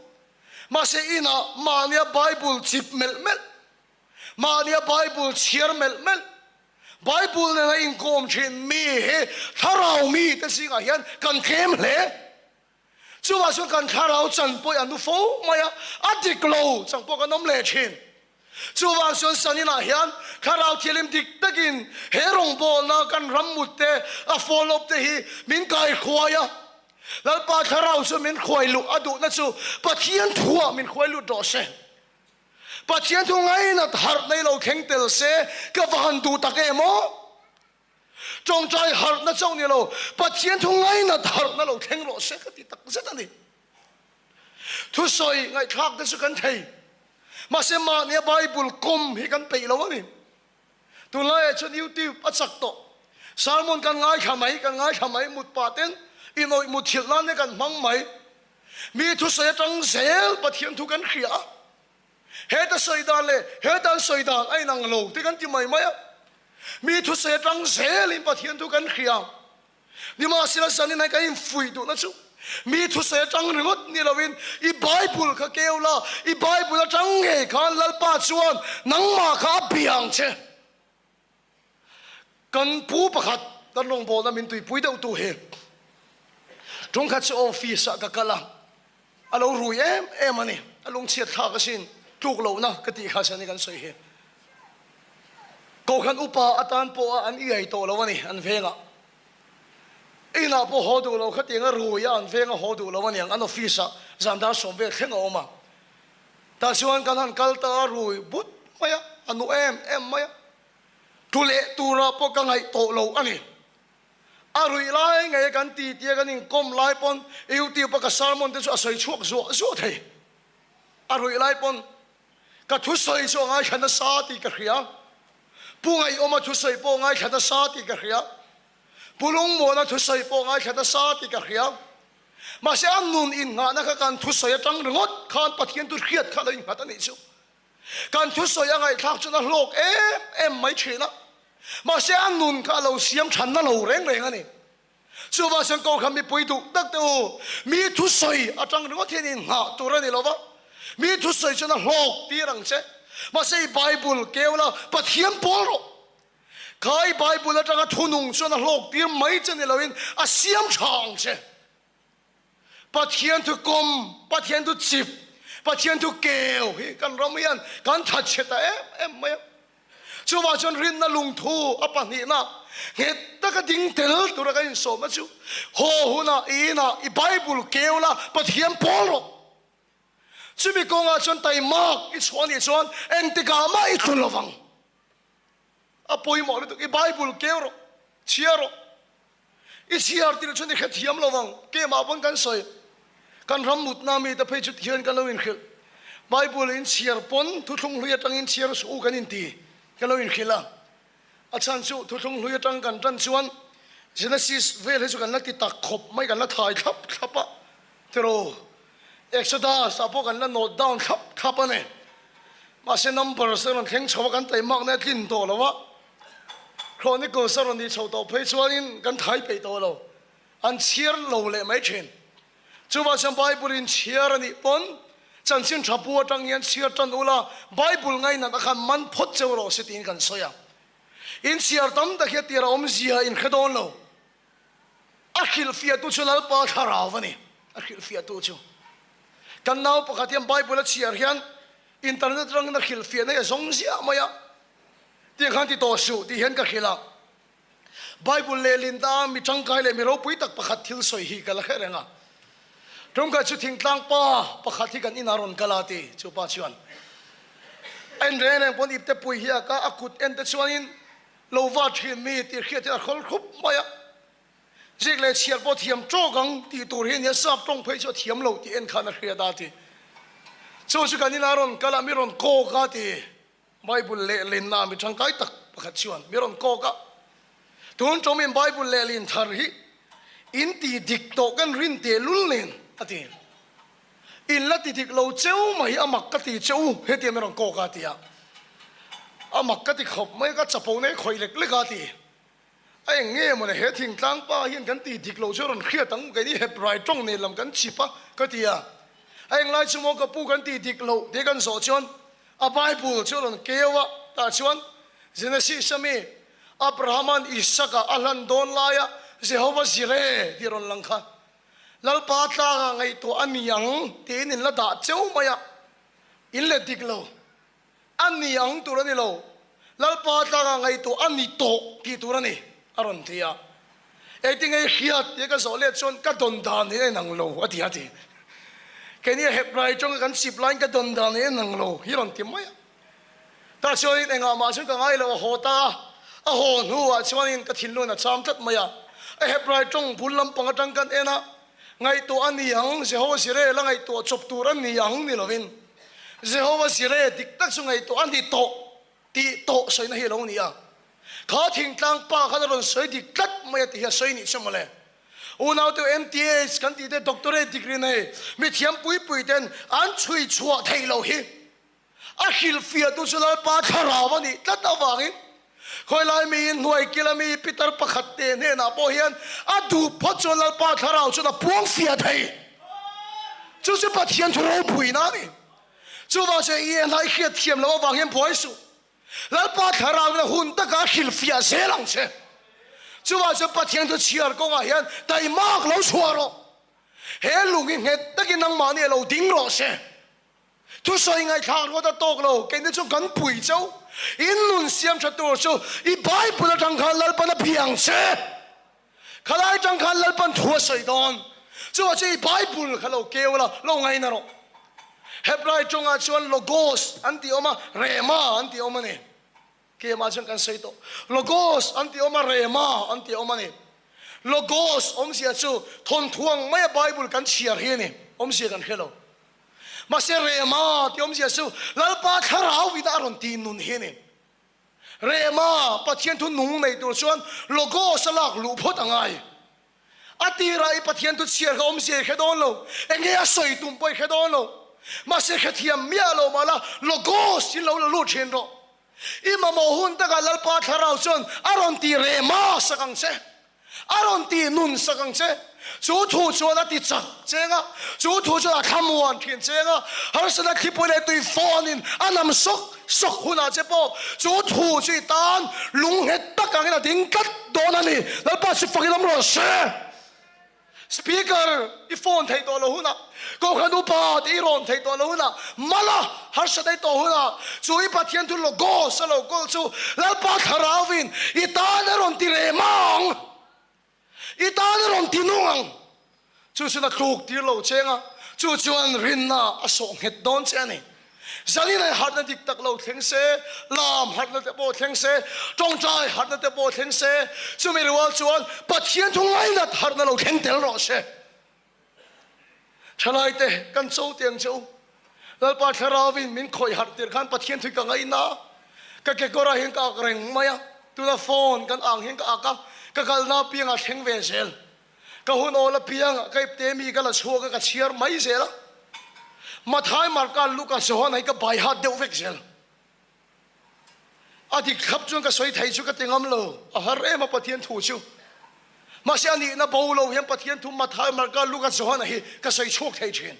Mahse inah mahnia Bible chip melh melh, mahnia Bible chhiar melh melh, Bible nena inkawm thin mi hi thlarau mite zingah hian kan tlem hle. Chuvah chuan kan thlarau chan pawh hi a nu fo mai a, a dik lo chang pawh kan awm leh thin. Chuvang chuan Saninah hian Thlarau Thianghlim dik takin he rawngbawlna kan ram mut te, a follow te hi min kaihruai a. Lalpa Thlarau chu min hruai luh a duhna chu Pathian thuah min hruai lut rawh se. Pathian thu ngainat harh nei lo thleng tel se ka va han duh tak em aw! Tawngtai harhna chauh ni lo, Pathian thu ngainat harhna lo thleng rawh se ka ti tak zet a ni. Thusawi ngaihthlak te chu kan thei, mahse mahnia Bible kawm hi kan peih lo a ni. Tunlaiah chuan YouTube a chak tawh, sermon kan ngaithla mai, kan ngaithla mai, mut pah ten inawih muthilh nan te kan hmang mai. Mi thusawi atang zel Pathian thu kan hria a, heta sawi dan leh heta an sawi dan a inang lo te kan ti mai mai a. Mi thusawi atang zelin Pathian thu kan hria. Nimahsela zanin hi kan infuih duhna chu mi thusawi atang ringawt ni loin i Bible kha keu la, i Bible atang ngei khan Lalpa chuan nangmah kha a bia ang che. Kan pu pakhat kan rawngbawlna min tuipui deuh tu hi tungkhat chu office ah ka kal a, a lo rui em em a ni, a lungchhiat thlak asin tluk lohna ka tih kha chuan kan sawi hi. Kohhran upa atan pawh a an iai tawh lo a ni an vengah. Inah pawh haw duh lo khatiang a rui a an venga haw duh lo a niang an office ah zan dar sawm vel thleng a awm a. Tah chuan kan han kal ta a rui but mai a, a nu em em mai a. Tlu leh turah pawh ka ngaih tawh lo a ni. A ruih lai ngei kan ti tia kan inkawm lai pawn YouTube a ka sermon te chu a sawi chhuak zuah zuah thei. A ruih lai pawn ka thusawi chu a ngaithla nasa tih ka hria. Pu Ngaihawma thusawi pawh a ngaithla nasa tih ka hria. Pu Lungmuana thusawi pawh a ngaithla nasa tih ka hria. Mahse a nun innghahna kha kan thusawi atang ringawt khan Pathian thu hriat kha a lo innghat a nih chu. Kan thusawi a ngaihthlak chuan a hlawk em em mai thin a, mahse a nun kha a lo siam thanna lo reng reng a ni. Chuvang chuan Kohhran mipui duh tak te u, mi thusawi atang ringawt hian inngah tur a ni lo va, mi thusawi chuan a hlawk tir ang che. Mahse i Bible keu la, Pathian pawl rawh. Kha i Bible atanga thunung chuan a hlawk tir mai che ni loin a siam tha ang che. Pathian thu kawm, Pathian thu chip, Pathian thu keu hi kan ram hian kan thatchhe ta em em mai a. Chuvang chuan rinna lungthu a pahnihna nghet taka ding tel tura kan insawmna chu haw hunah i inah i Bible keu la, Pathian pawl rawh. Chumi kawngah chuan taimak i chhuah anih chuan engtikah mah i tlu lovang. A pawimawh lutuk, i Bible keu rawh, chhiar rawh. I chhiar tir chuan i hrethiam lo vang. Keimah pawn kan sawi. Kan ram mutna mite phei chu tihian kan lo inhrilh. Bible in chhiar pawn thuthlung hlui atangin chhiar suh u kan inti kan lo inhrilh a. A chhan chu thuthlung hlui atang kan tan chuan Genesis vel hi chu kan la ti tak khawp mai, kan la thai thlap thlap a tiraw. Exodus ah pawh kan la note down thlap thlap a ni. Mahse numbers a rawn thleng chho a, kan taimakna a tlin tawh lo a. Chronicles a rawn nih chhoh tawh phei chuanin kan thai peih tawh lo, an chhiar lo leh mai thin. Chuvang chuan Bible in chhiar a nih pawn chanchin tha pu atang hian chhiar tan ula, Bible ngainat a khan man phawt cheu rawh se tiin kan sawi a. In chhiar tam tak hi a tir a awmzia in hre dawn lo. A hrilhfiahtu chu Lalpa thlarau a ni, a hrilhfiahtu chu. Kan nau pakhat hian Bible a chhiar hian internet atangin a hrilhfiahna hi a zawng ziah mai a. Tiang khan ti tawh suh tih hian ka hrilh a. Bible lehlin ta mi tangkai leh mi ropui tak pakhat thil sawi hi ka la hre reng a. Tungkai chu thingtlang pa pakhat hi kan inah rawn kal a ti chu pa chuan en reng reng pawn ipte pui hi a ka a kut en te chuanin lo va thin mi tih hriat hi a hrawl khup mai a. Zik leh chhiar pawh thiam tawk ang tih tur hi a nia, sap tawng phei chu a thiam lo tih en khan a hriat a ti. Chu chu kan inah rawn kal a mi rawn kawk a ti. Bible lehlinna mi tangkai tak pakhat chuan mi rawn kawk a, Tun tawmin Bible lehlin thar hi in ti dik tawh kan rin teh lul nen a ti. In la ti dik lo cheu mai a mak ka ti che u hetia mi rawn kawk a ti a. A mak ka ti khawp mai a, ka chapo nei khawih lek lek a ti. A eng nge mawle he thingtlang pa hian kan ti dik lo chu rawn hriat ang keini Hebrai tawng nen lam kan chip a ka ti a. A eng lai chu maw ka pu kan ti dik loh tih kan zawh chuan A Bible chu a rawn keu a, tah chuan Genesis a mi Abrahama'n Isaka a hlan dawn laia Jehovah Jireh tih a rawn lang kha. Lalpa tlangah ngaihtuah a ni ang tiin in la dah cheu mai a, in let dik lo. A ni ang tur a ni lo, Lalpa tlangah ngaihtuah a ni tawh tih tur a ni, a rawn ti a. Engtinge i hriat tia ka zawh let chuan ka dawn dan hi a inang lo, a ti a ti. Keini a Hebrai tawnga kan chip laiin ka dawn dan hi a inang lo hi a rawn ti mai a. Tah chuanin engah mah chuan ka ngai lo, a haw ta a. A haw hnuah chuanin ka thinlun a cham tlat mai a. A Hebrai tawng bul lampang atang kan en a, ngaihtuah a ni ang, Jehovah Jireh la ngaihtuah chawp tur a ni ang ni lovin, Jehovah Jireh dik tak chu ngaihtuah a ni tawh tih tawh sawina hi a lo ni a. Kha thingtlang pa khan a rawn sawi dik tlat mai a ti hi a sawi nih chu mawle. Unaute MTH kan tih te doctorate degree nei mithiam pui pui ten an chhui chhuah theih loh hi. A hrilhfiahtu chu Lalpa thlarau a nih tlat avangin khawilai miin hnuai kila mi pitar pakhat te hnenah pawh hian a duh phawt chuan Lalpa thlarau chuan a puang fiah thei. Chu chu Pathian thu ropuina a ni. Chuvang chuan i enah i hriat thiam loh avang hian buai suh. Lalpa thlarauin a hun taka a hrilhfiah zel ang che. Chuvang chuan Pathian thu chhiar kawngah hian taimak lo chhuah rawh. He lung hi nghet takin nangmahni a lo ding rawh se. Thusawi ngaihthlak ruat a tawk lo, keini chu kan pui chauh. In nun siam tha tur chu i Bible atang khan Lalpan a bia ang che. Khalai atang khan Lalpan thu a sawi dawn. Chuvah chu i Bible kha lo keu la, lo ngaina rawh. Hebrai tawngah chuan Logos an tih awm a, Rhema an tih awm a ni. Keimah chuan kan sawi tawh. Logos an tih awm a, Rhema an tih awm a ni. Logos awmzia chu thawnthuang maia Bible kan chhiar hi a ni. Awmzia kan hre lo. Mahse Rhema tih awmzia chu Lalpa thlarau ina a rawn tih nun hi a ni. Rhema, Pathian thu nung nei tur chuan Logos a lak luh phawt a ngai. A tirah i Pathian thu chhiar kha awmzia i hre dawn lo, enge a sawi tum pawh i hre dawn lo. Mahse hrethiam miah lo mah la Logos in lo la lut thin rawh. I mamawh hun takah Lalpa thlarau chuan a rawn ti rehma sak ang che. A rawn ti nun sak ang che. Chu thu chuan a ti chak cheng a, chu thu chuan a thlamuan thin cheng a, harsatna thlipui leh tui fawnin a nam sawk sawk hunah che pawh chu thu chu i tan lungnghet tak angin a ding tlat dawn a ni. Lalpa chu fakin awm rawh se. Speaker, I phone theih tawh lo hunah, Kohhran upa tih i rawn theih tawh lo hunah, mala harsat ei tawh hunah, chu i Pathian thu Logos a lo kawl chu Lalpa Thlarauin i tan a rawn ti reh mah ang, i tan a rawn ti nung ang. Chu chuan a tluk tir lo cheng a, chu chuan rinna a sawh nghet dawn che a ni. Zanin ai harhna dik tak lo thleng se, lam harhna te pawh thleng se, tawngtai harhna te pawh thleng se, chumi rual chuan Pathian thu ngainat harhna lo thleng tel rawh se. Thalaite kan cho tiang che u. Lalpa Thlarauin min khawih harh tir khan Pathian thu ka ngaina. Ka kekawrah hian ka ak reng mai a, tuna phone kan ang hian ka ak a, ka kalna apiangah thleng ve zel. Ka hun awl apiang ka ipte mi ka la chhuak a, ka chhiar mai zel a. Mathai, Marka, Luka, Johana hi ka bai hat deuh vek zel. A dik thlap chuan ka sawi thei chu ka ti ngam lo, a har em a Pathian thu chu. Mahse a nihna bo lo hian Pathian thu Mathai, Marka, Luka, Johana hi ka sawi chhuak thei thin.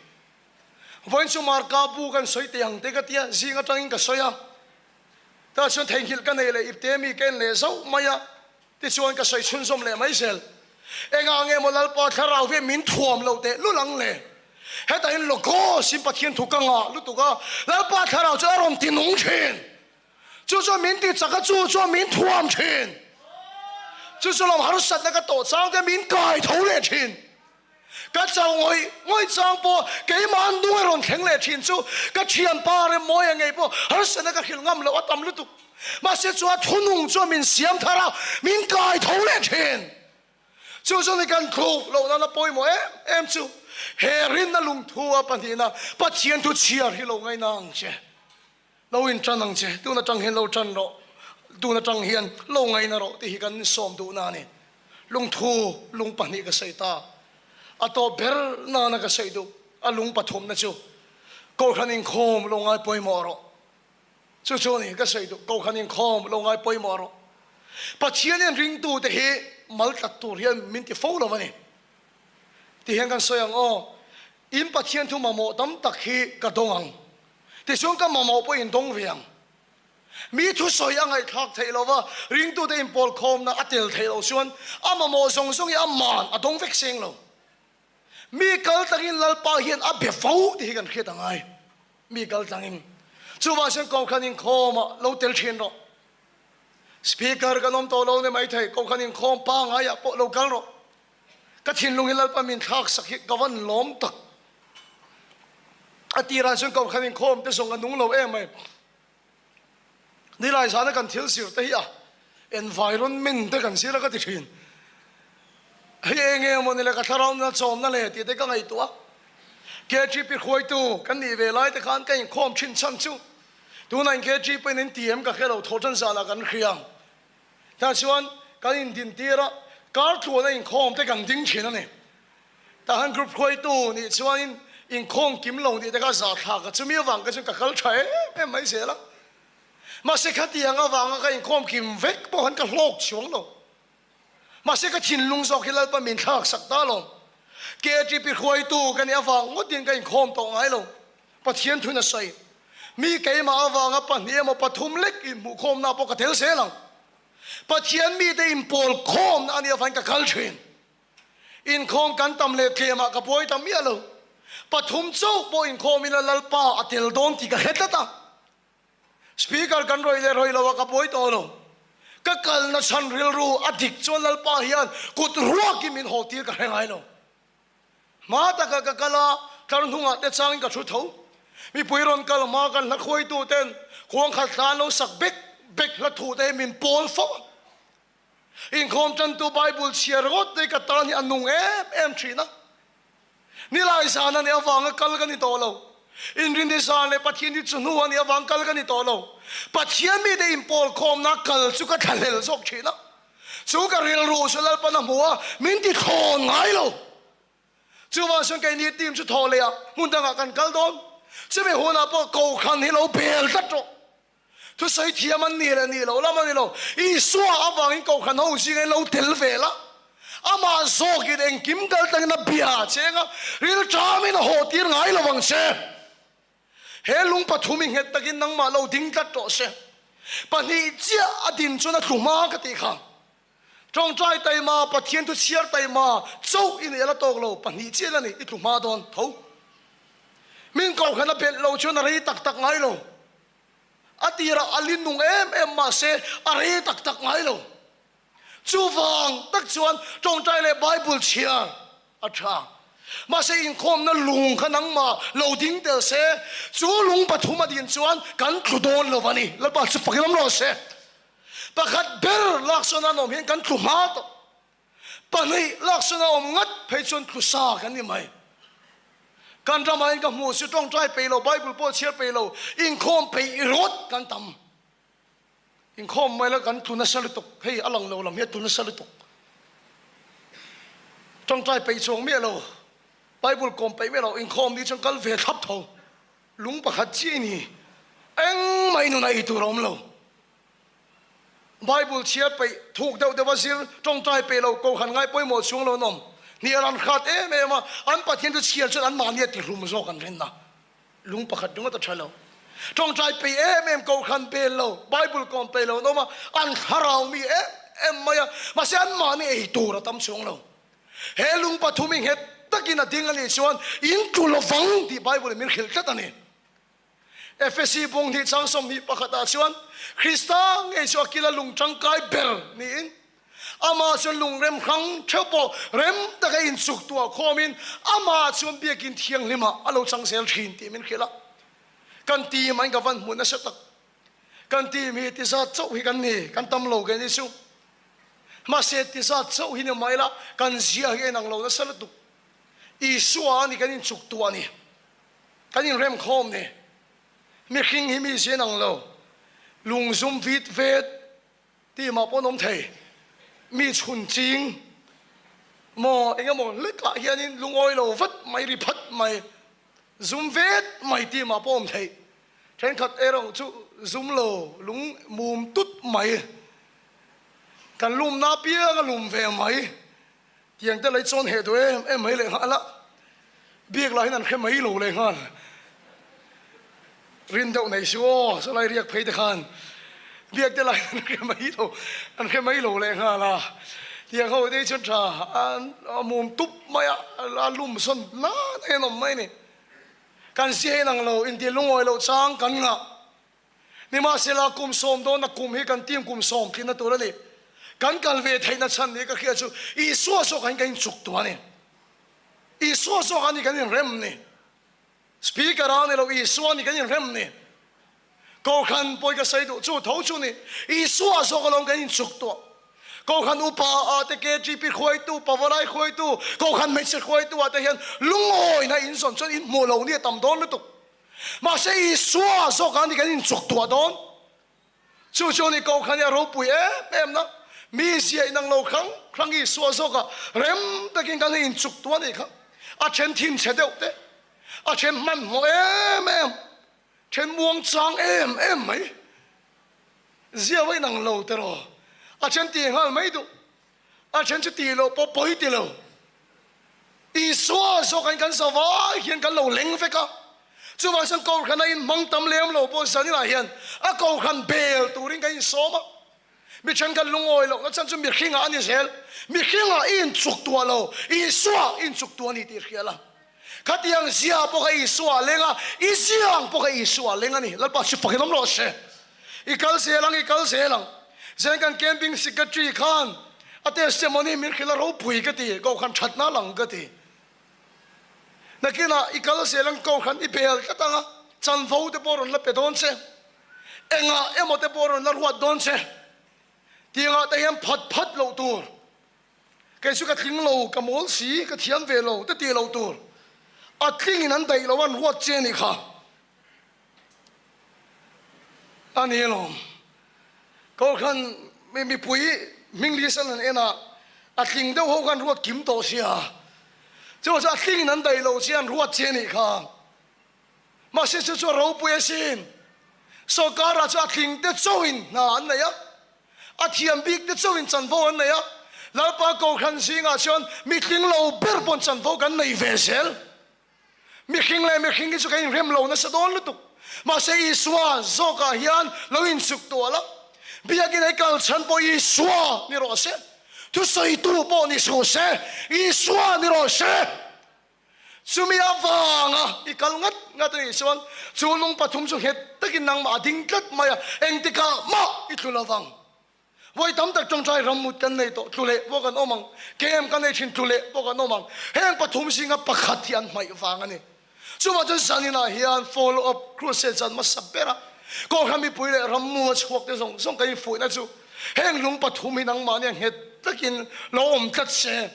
Vawiin chu Marka bu kan sawi teh ang te ka tia, zing atangin ka sawi a. Tah chuan theihnghilh ka nei leh ipte mi ka en leh zauh mai a. Tichuan ka sawi chhunzawm leh mai zel. Engah nge maw Lalpa thlarau hian min thuam lo teh lul ang le? Hetah hian Logos in Pathian thu ka ngah lutuk a, Lalpa thlarau chu a rawn ti nung thin. Chu chuan min ti chak a, chu chuan min thuam thin. Chu chu lawm harsatna ka tawh chang te min kai tho leh thin. Ka chau ngawih ngawih chang pawh keimah an nung a rawn thleng leh thin chu ka thianpa Remawia ngei pawh harsatna ka hrilh ngam loh a tam lutuk. Mahse chu a thunung chuan min siam thar a, min kai tho leh thin. Chu chu ni kan thluk loh nana pawimawh em em chu he rinna lungthu a pahnihna Pathian thu chhiar hi lo ngaina ang che. Lo in tan ang che, tun atang hian lo tan rawh, tun atang hian lo ngaina rawh tih hi kan sawm duhna a ni. Lungthu lung pahnih ka sawi ta, a tawp ber nana ka sawi duh a lung pathumna chu Kohhran inkhawm lo ngai pawimawh rawh. Chu chu a ni ka sawi duh, Kohhran inkhawm lo ngai pawimawh rawh. Pathian hian ringtute hi mal tlat tur hian min ti fo lo a ni. Ti hian kan sawi ang aw, in Pathian thu mamawh tam tak hi ka dawng ang. Tichuan ka mamawh pawh in dawng ve ang. Mi thusawi a ngaihthlak theih lo va, ringtute inpawl khawmna a tel theih loh chuan a mamawh zawng zawng hi a man a dawng vek seng lo. Mi kal tlangin Lalpa hian a be fo tih hi kan hriat a ngai. Mi kal tlangin. Chuvang chuan Kohhran inkhawmah lo tel thin rawh. Speaker kan awm tawh lo ni maithei, Kohhran inkhawm pangaiah pawh lo kal rawh. Ka thinlung hi Lalpa min thlak sak hi ka van lawm tak. A tirah chuan Kohhran inkhawm te zawng a nung lo em mai. Nilai zana kan thil zir te hi a environment te kan zir a ka ti thin. Hei eng eng emaw ni le ka thlarau nuna chawmna le tih te ka ngaihtuah a. KGP hruaitu kan nih ve lai te khan ka inkhawm thin chhan chu tunah in KGP in in ti em ka hre lo thaw tan zanah kan hria. Tah chuan kan indin tir a, kar tluana inkhawm te kan ding thin a ni. Tah khan group hruaitu nih chuanin inkhawm kim lo tih te kha za thlak a, chumi avang kha chuan ka kal tha em em mai zel a. Mahse khatiang avanga ka inkhawm kim vek pawh khan ka hlawk chuang lo. Mahse ka thinlung zawk hi Lalpa min thlak sak ta lo. KTP hruaitu ka nih avang ngawtin ka inkhawm tawh ngai lo. Pathian thun a sawi. Mi keimah avanga pahnih emaw pathum lek inhmuhkhawmna pawh ka tel zel ang. Pathian mite inpawl khawmna a nih avangin ka kal thin. Inkhawm kan tam leh tlemah ka buai ta miah lo. Pathum chauh pawh inkhawm ila Lalpa a tel dawn tih ka hre tlat a. Speaker kan rawih leh rawih lo a ka buai tawh lo. Ka kalna chhan rilru a dik chuan Lalpa hian kut ruakin min haw tir ka hre ngai lo. Hma taka ka kal a, tlar hnungah te changin ka thu tho. Mipui rawn kal hma kan hla khuaitu ten khuang khat hla an lo sak bek bek hla thu te hi min pawl fo a. Inkhawm tantu Bible chhiar ringawt te hi ka tan hi a nung em em thin a. Nilai zan a nih avanga kal ka ni tawh lo. Inrinni zan leh Pathian hi chu hnu a nih avang kal ka ni tawh lo. Pathian mite inpawl khawmna kal chu ka thlahlel zawk thin a. Chu ka rilru chu Lalpan a hmu a, min ti thlawn ngai lo. Chuvang chuan keini team chu thaw leh ah hmun dangah kan kal dawn. Chumi hunah pawh Kohhran hi lo bel tlat rawh. Thusawi thiam an nih leh nih loh lam a ni lo. Isua avangin Kohhran ho zingah in lo tel ve la. Amah zawkin engkim kal tlangin a bia a cheng a, rilṭamin a haw tir ngai lo ang che. He lung pathum i nghet takin nangmah lo ding tlat rawh se. Pahnih chiah a din chuan a tlu hma ka tih kha. Ṭawngṭai taima, Pathian thu chhiar taima, chauh i neih a la tawk lo, pahnih chiah la ni, i tlu hma dawn tho. Min kohhran a belh lo chuan a rei tak tak ngai lo. A tirah a li nung em em mahse a rei tak tak ngai lo. Chuvang tak chuan ṭawngṭai leh Bible chhiar a ṭha. Mahse inkhawmna lung kha nangmah lo ding tel se, chu lung pathum a din chuan kan tlu dawn lo a ni. Lalpa chu fakin awm rawh se. Pakhat ber laksawn an awm hian kan tlu hma tawh. Pahnih laksawn a awm ngat phei chuan tlu sa kan ni mai. Kan ramah hian ka hmuh chu ṭawngṭai peih lo, Bible pawh chhiar peih lo, inkhawm peih rawt kan tam. Inkhawm mai la kan tlu nasa lutuk, hei a lang lo lam hi a tlu nasa lutuk. Ṭawngṭai peih chuang miah lo, Bible kawm peih miah lo, inkhawm ni chuan kal ve thlap tho. Lung pakhat chiah i ni, engmah i nunah ei tur a awm lo. Bible chhiar peih thuk deuh deuh a zir, ṭawngṭai peih lo, kohhran ngai pawimawh chhung lo an awm. Hnial an hrat em em a, an Pathian chu chhiar chuan anmahni a tihlum zawk an rinna. Lung pakhat ringawt a tha lo. Tawngtai peih em em kohhran bel lo, Bible kawm peih lo an awm a, an thlarau mi em em mai a, mahse anmahni ei tur a tam chuang lo. He lung pathum i nghet takin a ding a nih chuan in tlu lovang tih Bible in min hrilh tlat a ni. Efesi bung hnih chang 21 ah chuan Krista ngei chu a kila lung tangkai ber niin Amah chuan lungrem hrang theuh pawh rem taka inchuk tuah khawmin amah chuan biakin thianghlimah a lo chang zel thin tih min hrilh a. Kan team ah in ka van hmuh nasa tak. Kan team hi ti zat chauh hi kan ni, kan tam lo ke ni chu. Mahse ti zat chauh hi ni mai la, kan zia hi a inang lo nasa lutuk. Isua a ni kan inchuk tuah ni, kan inrem khawm ni. Mihring hi mi zia inang lo, lungzum vit vet, Timah pawh an awm thei. Mi chhun ching maw eng emaw hlekah hianin lungawi lo vat mai, ri phat mai, zum vet mai timah pawh awm thei. Thenkhat erawh chu zum lo, lung mum tut mai, kan lumna apiang a lum ve mai. Tiang te lei chuan heh duh em em mai leh nghal a, biak lah hian an hre mai lo leh nghal. Rin deuh nei si aw, chulai riak phei te khan biak te lah hian an hre mai lo, an hre mai lo leh nghal a. Tiang ho te hi chuan tha a mum tup mai a, a lum sawn nana hian awm mai a ni. Kan si hei nang lo, inti lungawi loh chang kan ngah. Nimahsela, kum sawm dawna kum hi kan team kum sawm tlinna tur a ni. Kan kal ve theihna chhan ni ka hria chu Isua zawkah hian kan inchuk tawh a ni. Isua zawkah ni kan inrem ni. Speaker a ni lo, Isua ni kan inrem ni. Kohhran pawi ka sawi duh chu tho chu ni. Isua zawk alawm kan inchuk tawh. Kohhran upa ah te KGP hruaitu, Pavalai hruaitu, Kohhran hmeichhe hruaitu ah te hian lungawina in zawn chuan in hmuh lo ni a tam dawn lutuk. Mahse Isua zawk ah ni kan inchuk tuah dawn. Chu chu ni Kohhran hi a ropui em em na. Mi zia inang lo hrang hrang Isua zawk ah rem takin kan inchuk tuah a nih kha. A then thinchhe deuh te, a then hmanhmawh em em. Then muang chang em em mai. Zia va inang lo te rawh. A then ti nghal mai duh. A then chu ti loh pawh pawi ti lo. Isua zawk in kan zavai hian kan lo leng vek a. Chuvang chuan Kohhran a inhmang tam lem lo pawh zaninah hian a Kohhran bel turin kan insawm a. Mi then kan lungawi loh na chan chu mihringah a ni zel. Mihringah i inchuk tuah lo, Isua i inchuk tuah a ni tih hria la. Khatiang zia pawh kha Isua a leng a, i ziang pawh kha Isua a leng a ni. Lalpa chu fakin awm rawh se. I kal zel ang, i kal zel ang. Zen kan camping secretary khan a testimony min hrilh a ropui ka ti, Kohhran thatna lang ka ti. Nakinah i kal zel ang Kohhran i bel tlat ang a, chanvo te pawh rawn la pe dawn che. Engah emaw te pawh rawn la ruat dawn che. Tiangah te hian phat phat loh tur. Kei chu ka tling lo, ka mawl si, ka thiam ve lo te tih loh tur. A tlingin an daih lo an ruat che a nih kha. A ni alawm. Kohhran mipui hming list an han en a, a tling deuh ho khan ruat kim tawh sia. Chuvang chuan a tlingin an daih loh che an ruat che a nih kha. Mahse chu chu a ropui asin. Sawrkarah chu a tling te chauhin hna an nei a, a thiam bik te chauhin chanvo an nei a, Lalpa Kohhran zingah chuan mitling lo ber pawn chanvo kan nei ve zel. Mihring leh mihring hi chu kan inrem lo nasa dawn lutuk. Mahse Isua zawkah hian lo insuk tual a, biakin ei kal chhan pawh Isua ni rawh se, thusawitu pawh ni suh se, Isua ni rawh se. Chumi avanga i kal ngat ngat a nih chuan chu lung pathum chu nghet takin nangmah a ding tlat mai a, engtikah mah i tlu lovang. Vawi tam tak tawngtai rammut kan nei tawh, tlu leh pawh kan awm ang, kem kan nei thin tlu leh pawh kan awm ang. Heng pathum zinga pakhat hi an hmaih vang a ni. Chuvang chuan zaninah hian follow up crusade zan hmasa bera Kohhran mipui leh rammu a chhuak te zawng zawng kan infuihna chu heng lung pathum hi nangmahnia nghet takin lo awm tlat se.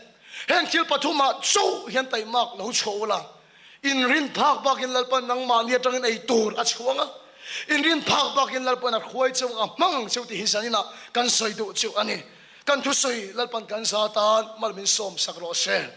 Heng thil pathumah chauh hian taihmak lo chhuah ula, inrin phak bakin Lalpan nangmahni atangin ei tur a chhuang a, inrin phak bakin Lalpan a hruai cheu ang, a hmang ang cheu tih hi zaninah kan sawi duh chu a ni. Kan thusawi Lalpan kan za tan mal min sawm sak rawh se.